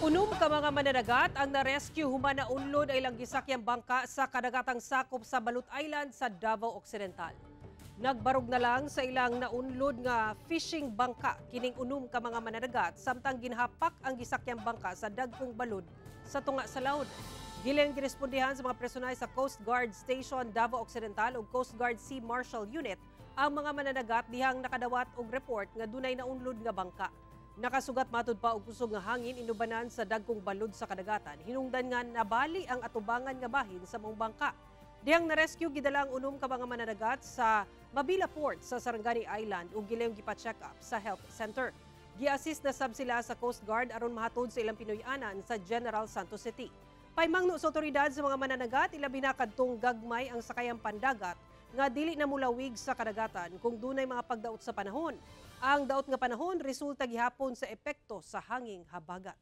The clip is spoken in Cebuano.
Unom ka mga mananagat ang na-rescue human naunlod ang ilang gisakyang bangka sa kadagatang sakop sa Balut Island sa Davao Occidental. Nagbarog na lang sa ilang naunlod nga fishing bangka kining unom ka mga mananagat samtang ginhapak ang gisakyang bangka sa dagkong balud sa tunga sa laud. Gilayong girespondihan sa mga personal sa Coast Guard Station Davao Occidental ug Coast Guard Sea Marshal Unit ang mga mananagat dihang nakadawat og report nga dunay naunlod nga bangka. Nakasugat matud pa og kusog nga hangin inubanan sa dagkong balud sa kadagatan. Hinungdan nga nabali ang atubangan nga bahin sa maong bangka. Dihang na-rescue, gidala ang unom ka mga mananagat sa Mabila Port sa Sarangani Island ug gilayong gipa-check up sa health center. Gi-assist na sab sila sa Coast Guard aron mahatod sa ilang Pinoy-anan sa General Santos City. Paimangno sa otoridad sa mga mananagat, ilabi na kadtong gagmay ang sakayang pandagat, nga dili na mulawig sa kadagatan kung dunay mga pagdaot sa panahon. Ang daot nga panahon resulta gihapon sa epekto sa hanging habagat.